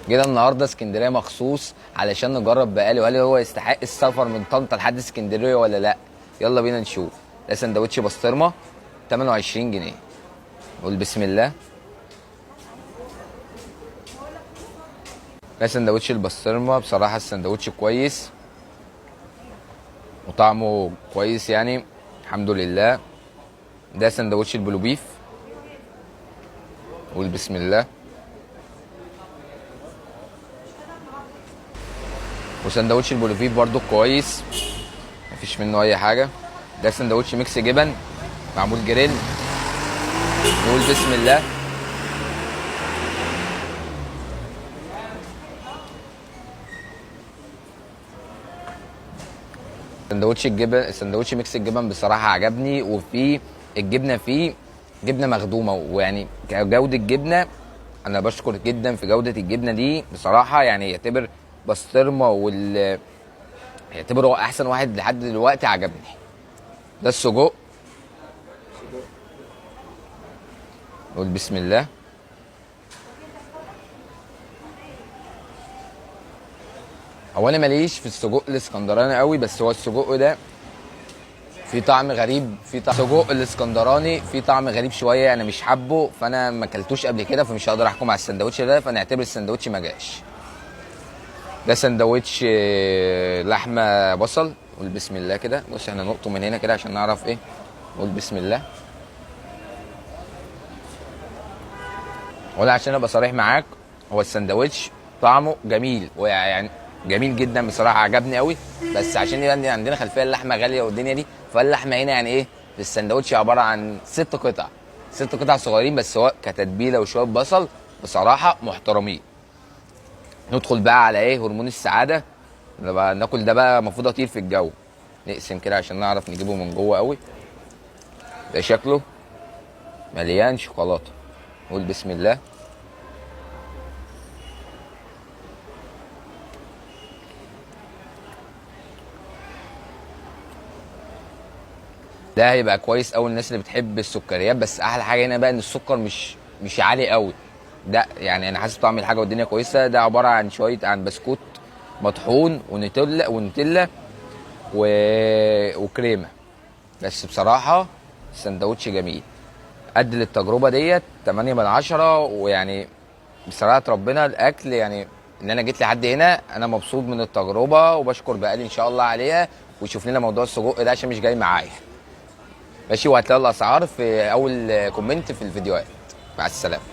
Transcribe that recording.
جينا النهارده اسكندرية مخصوص علشان نجرب بقالي، وهل هو يستحق السفر من طنطا لحد اسكندرية ولا لا؟ يلا بينا نشوف. ده سندوتش بسطرمه 28 جنيه. قول بسم الله. ده سندوتش البسطرمه، بصراحة السندوتش كويس وطعمه كويس يعني الحمد لله. ده سندوتش البلوبيف، قول بسم الله. وسندوتش البلوبيف برضو كويس، مفيش منه اي حاجة. ده سندوتش mix جبن معمول جريل، نقول بسم الله. سندوتش الجبن، سندوتش mix الجبن بصراحة عجبني، وفي الجبنة فيه جبنه مخدومة، ويعني جوده جبنه انا بشكر جدا في جوده الجبنة دي بصراحة. يعني يعتبر بسطرمه وال يعتبر هو احسن واحد لحد دلوقتي عجبني. ده السجق، قول بسم الله. هو انا ماليش في السجق الاسكندراني قوي، بس هو السجق ده في طعم غريب، في طعم سجق الاسكندراني في طعم غريب شوية، انا مش حابة، فانا ما اكلتوش قبل كده، فمش هقدر احكم على السندوتش ده، فانا اعتبر السندوتش ما جاش. ده سندوتش لحمه بصل، قول بسم الله كده. بص احنا نقطة من هنا كده عشان نعرف ايه، قول بسم الله. ولا عشان ابقى صريح معاك، هو السندوتش طعمه جميل، ويعني جميل جدا بصراحة، عجبني قوي. بس عشان يبقى عندنا خلفية اللحمة غالية والدنيا دي، فاللحمه هنا يعني ايه في السندوتش عبارة عن 6 قطع، 6 قطع صغيرين بس، هو كتتبيله وشوية بصل بصراحة محترمين. ندخل بقى على ايه، هرمون السعادة. بقى ناكل ده بقى المفروض اطير في الجو. نقسم كده عشان نعرف نجيبه من جوه قوي. ده شكله مليان شوكولاتة، قول بسم الله. ده هيبقى كويس قوي الناس اللي بتحب السكريات، بس احلى حاجة هنا بقى ان السكر مش عالي قوي. ده يعني انا حاسس بطعم الحاجة والدنيا كويسة. ده عبارة عن شوية عن بسكوت مطحون ونوتيلا وكريمه. بس بصراحة السندوتش جميل، قد للتجربه ديت 8 من 10. ويعني بصراحة ربنا الاكل يعني ان انا جيت لحد هنا انا مبسوط من التجربة، وبشكر بقالي ان شاء الله عليها، ويشوف لنا موضوع السجق ده عشان مش جاي معايا. ماشي، وهتلاقوا الاسعار في اول comment في الفيديوهات. مع السلامة.